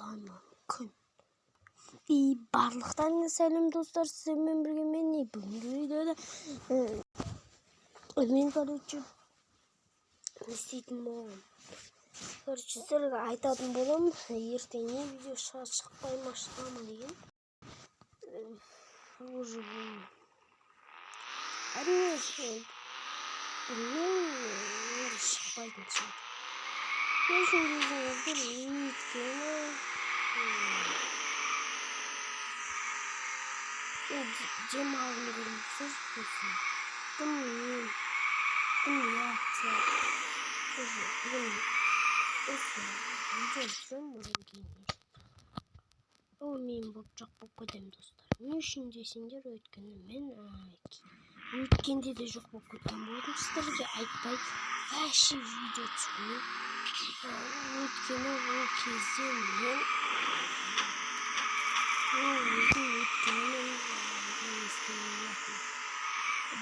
Мүмкін. И барлықтарыңа сәлем, достар, сіздермен бірге мен. И бүгінгі видеода мен, короче, не істейтін боламын? Короче, сіздерге айтатын боламын, ертең не видео шығады, шықпай ма, шыға ма деген. Уже бұл әрине, білмеймін, енді шықпайтын шығар. Не үшін десеңіздер, өйткені мен демалғым келіп жүр, сосын дым не, дым реакция. Уже бүгін осы видео түсіремін, одан кейін ол мен болып жоқ болып кетемін, достар. Не үшін десеңдер, өйткені мен өткенде де жоқ болып кеткен болатынмын, сіздерге айтпай, вообще видео түсірмей. Өйткені ол кезде мен, ол кезде, өйткені мен не істеген болатынмын,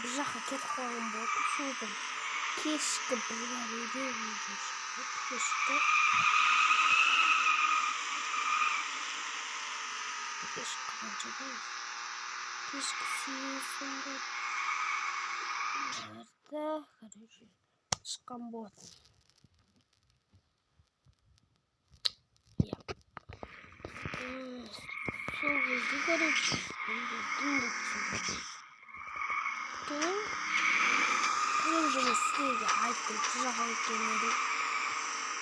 бір жаққа кетіп қалған болатынмын. Содан кешкі бір бәледе видео шықты, кешкі қаншада? Кешкі 8 сондай, короче, шыққан болатын. Иә, сол кезде, короче, дым да түсірген. Өйткені ол жылы сіздерге айттым, бір жаққа кеткен едім,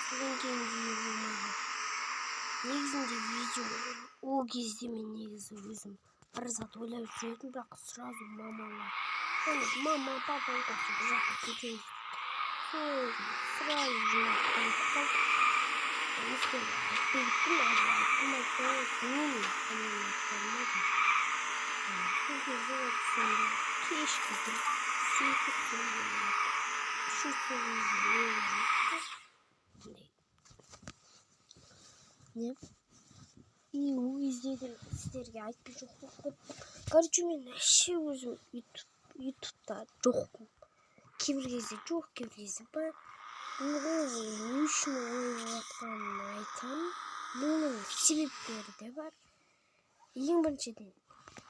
содан кейін видео болмай қалды. Негізінде видео ол кезде мен негізі өзім бір зат ойлап жүретінмін, бірақ сразу мамалар, мама, папам, короче, бір жаққа кетеміз, сол сразу жинап кетіп қалды. Сіздерге айтпай кеттім, әлі айттым, айтпай, білмеймін, по-моему, айтпадым ау деймін. Сол кезде сонда кешкі бір 8 сондай болады. Еще сол кезде не и ол кезде де сіздерге айтпай жоқ болып кеттім. Короче, мен вообще өзім ютубта жоқпын, кейбір кезде жоқ, кейбір кезде бар. Бұл не үшін олай болып жатқанын айтсам, бұның себептері де бар. Ең біріншіден,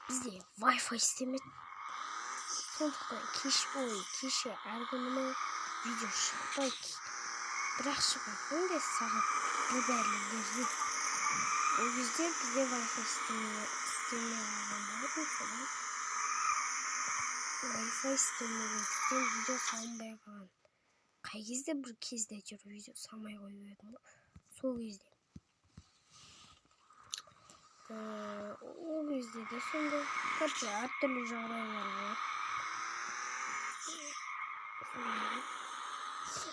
бізде Wi-Fi істемеді, сондықтан кеш, ой, кеше әр күні ма видео шықпай, бірақ шығады ғой сағат бір бәлелерде. Ол кезде бізде Wi-Fi істемей қалған болатын. Содан Wi-Fi істемегендіктен видео салынбай қалған. Қай кезде, бір кезде әйтеуір видео салмай қойып едім ғой сол кезде. Ол кезде де сондай, короче, әртүрлі жағдайлар болады.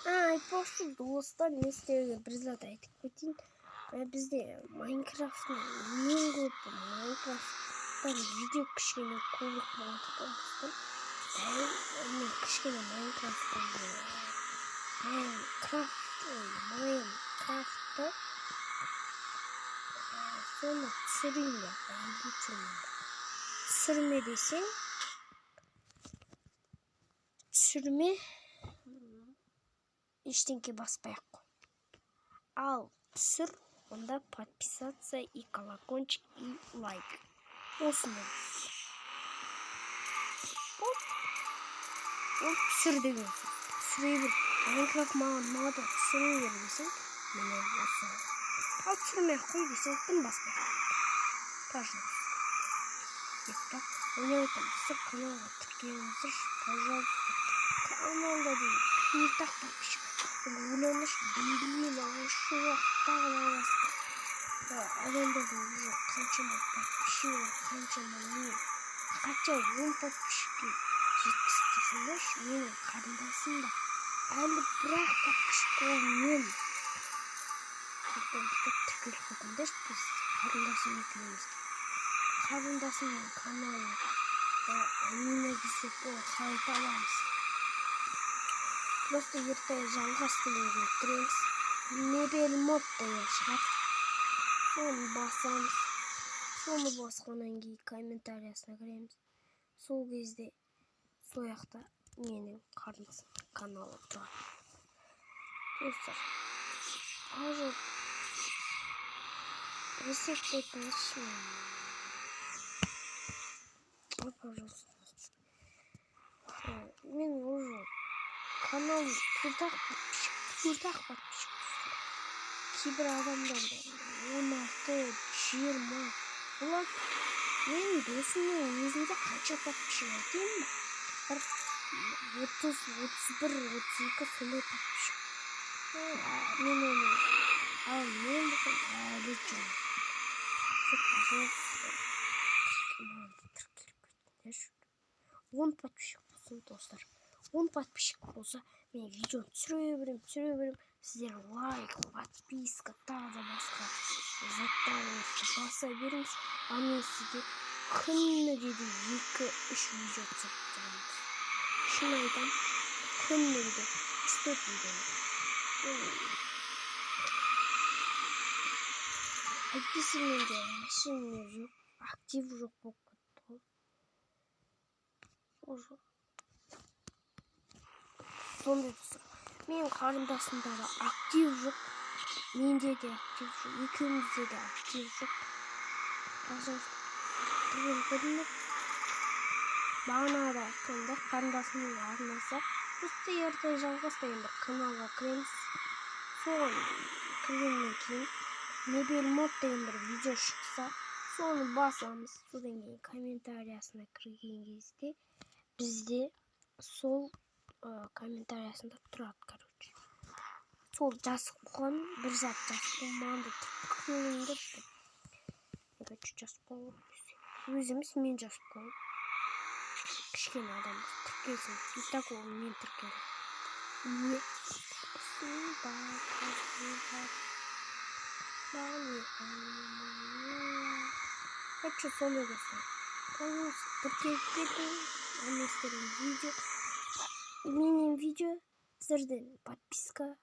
А, айтпақшы, достар, мен сіздерге бір зат айтып кетейін. Бізде Майнкрафттың ең көп, Майнкрафттан видео кішкене көбірек болғандықтан, достар, мен кішкене Майнкрафттан, Майнкрафт, ой, Майнкрафтты соны түсірейін деп, неге түсірмеймін? Түсірме десең, түсірме, ештеңке баспай ақ қой. Ал түсір, онда подписаться и колокольчик и лайк, осыны болды. Ол түсір деген сөз, түсіре бер, Майнкрафт маған ұнады, түсіре бер десең, міне осы. Ал түсірмей ақ қой десең, тым баспай ақ, пожалуйста, деп па ойнап айтамын. Достар, каналға тіркеліңіздерші, пожалуйста. Каналда деген төрт ақ подписчик. Ойлаңдаршы, белгілі аш уақыттағы аласыздар, адамдарда уже қаншама подписчик бар, қаншама не, хотя 10 подписчикке жеткізіп десеңдерші. Менің қарындасым да әлі бір ақ подписчик, ол мен. Сондықтан, достар, тіркеліп кетіңдерші. Біз қарындасым екеуміз, қарындасымның каналы Амина десек, ол қалай табамыз? Просто Ертай Жалғас дегенге кіреміз, мебель мод деген шығады, соны басамыз. Соны басқаннан кейін комментариясына кіреміз. Сол кезде сол жақта менің қарындасымның каналы тұрады. Достар, пожалуйста. Өсек айтыңызшы маған. Пожалуйста. Мен уже канал 4-ақ подписчик, 4-ақ подписчик. Кейбір адамдарда 16, 20 болады. Менің досымның өзінде қанша подписчик айтайын ба? Бір 30, 31, 32 сондай подписчик. Мен оны, ал мен болсам әлі жүрмін. Пожалуйста, маған тіркеліп кетіңдерші. 10 подписчик болсын, достар. 10 подписчик болса, мен видео түсіре беремін, түсіре беремін. Сіздер лайк, подписка, тағы да басқа заттарыңызды баса беріңіз. Ал мен сізге күніге де 2-3 видео түсіріп тұрамын. Шын айтамын, күніге де 3-4 видео. Әйтпесе менде вообще не жоқ, актив жоқ болып кетті ғой. Уже сондай достар. Менің қарындасымда да актив жоқ, менде де актив жоқ, екеумізде де актив жоқ. Пожалуйста, тіркеліп кетіңдер. Бағана да айтқандай, қарындасымның арнасы просто Ертай Жалғас деген бір каналға кіреміз. Соған кіргеннен кейін мебель мод деген бір видео шықса, соны басамыз. Содан кейін комментариясына кірген кезде бізде сол комментариясында тұрады, короче. Сол жазып қойған, бір зат жазып қойған, маған да тіркеліңдер деп. Короче, жазып қойған. Өзіміз мен жазып қойған. Кішкене адамдар тіркелсін. И так ол мен тіркелдім. Короче, сондай достар. Пожалуйста, тіркеліп кетің. Мен видео. Менен видео, сіздерден подписка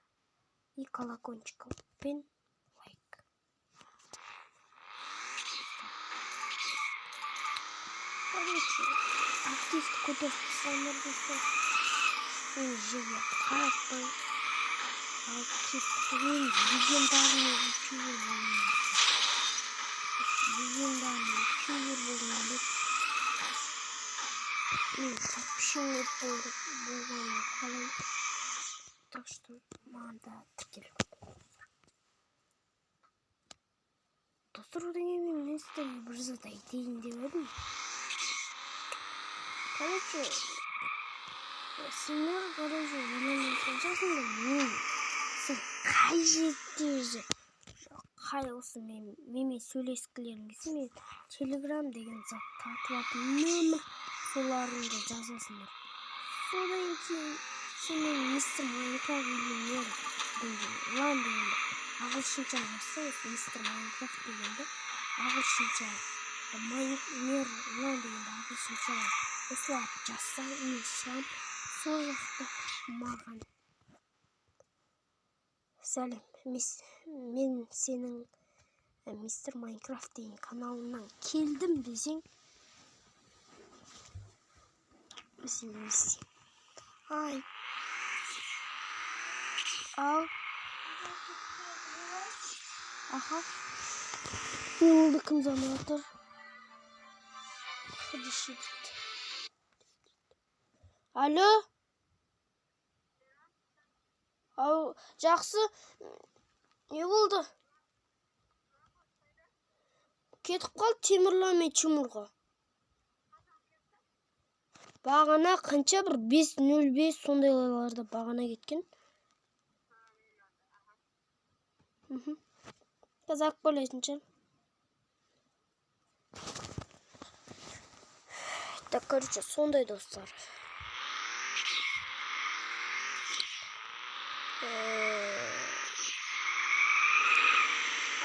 и колокольчик пен лайк. Короче, активті көтеріп тастаңдар достар. Мен жерге қаратпай алып кеттік. Мен легендарный ютубер болдым. Легендарный ютубер болдым деп. Мен подписчигім көп болғанын қалаймын. Так что маған да тіркеліп кетіңіздер. Достар, одан кейін мен сіздерге бір зат айтайын деп едім. Короче, сендер, короче, ойланып жатсыңдар, мен сен қай жерде, қай осы менімен сөйлескілерің келсе, мен Телеграм деген зат тартып алып, нөмір соларыңды жазасыңдар. Содан кейін сен мен мистер Майнкрафт миллионер деген лан дегенді ағылшынша жазсаң, осы мистер Майнкрафт дегенді ағылшынша, мэр лан дегенді ағылшынша осылай жазсаң, мен шығамын. Сол жақта маған сәлем, мен сенің мистер Майнкрафт деген каналыңнан келдім десең, сен не істеймін? Ай. Ал. Аха. Не болды, кім звонып жатыр? Входящий дейді. Алло? Ау, жақсы. Не болды? Кетіп қалды Темірлан мен Тимурға. Бағана қанша бір 5.05 сондайларда бағана кеткен. Қазір алып келетін шығар. Так, короче, сондай достар.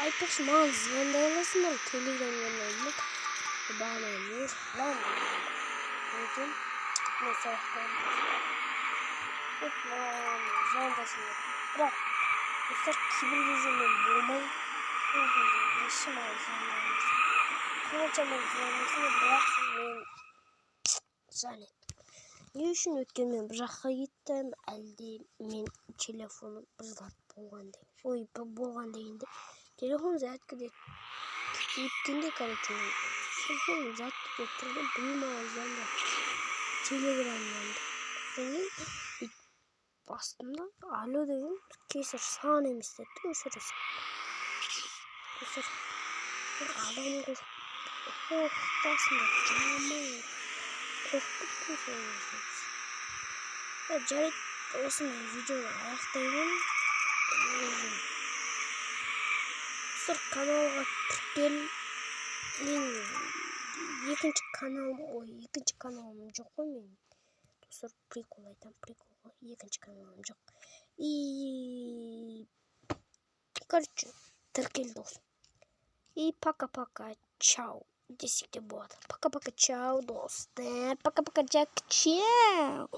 Айтпақшы, маған звондай аласыңдар Телеграм каналыма. Бағана Нұрлан деген. Мен саяқтаймын достар. Маған звондасыңдар. Бірақ достар, кейбір кезде мен болмай, сол кезде вообще маған звондамайсың. Қанша маған звондайсың, бірақ мен занят. Не үшін? Өйткені мен бір жаққа кеттім, әлде мен телефоным бір зат болған деген. Ой, болған дегенде телефон зарядкада Өткенде, короче, мен телефоным зат деп тұр да, біреу маған звондады Телеграмнан. Содан кейін бүйтіп бастым да, «Алло» деген, «Кешір, саған емес» деді да, өшіре салды. Достар, бір адам қорқытасыңдар, жаман қорқып кеттім сол кезде. Жарайды, осымен видеоны аяқтаймын. Достар, каналға тіркел. Менің екінші каналым, ой, екінші каналым жоқ қой менің, достар, прикол айтамын, прикол ғой, екінші каналым жоқ. И, короче, тіркел, досым. И пока пока чао десек те болады. Пока пока чао, достар, пока пока чао.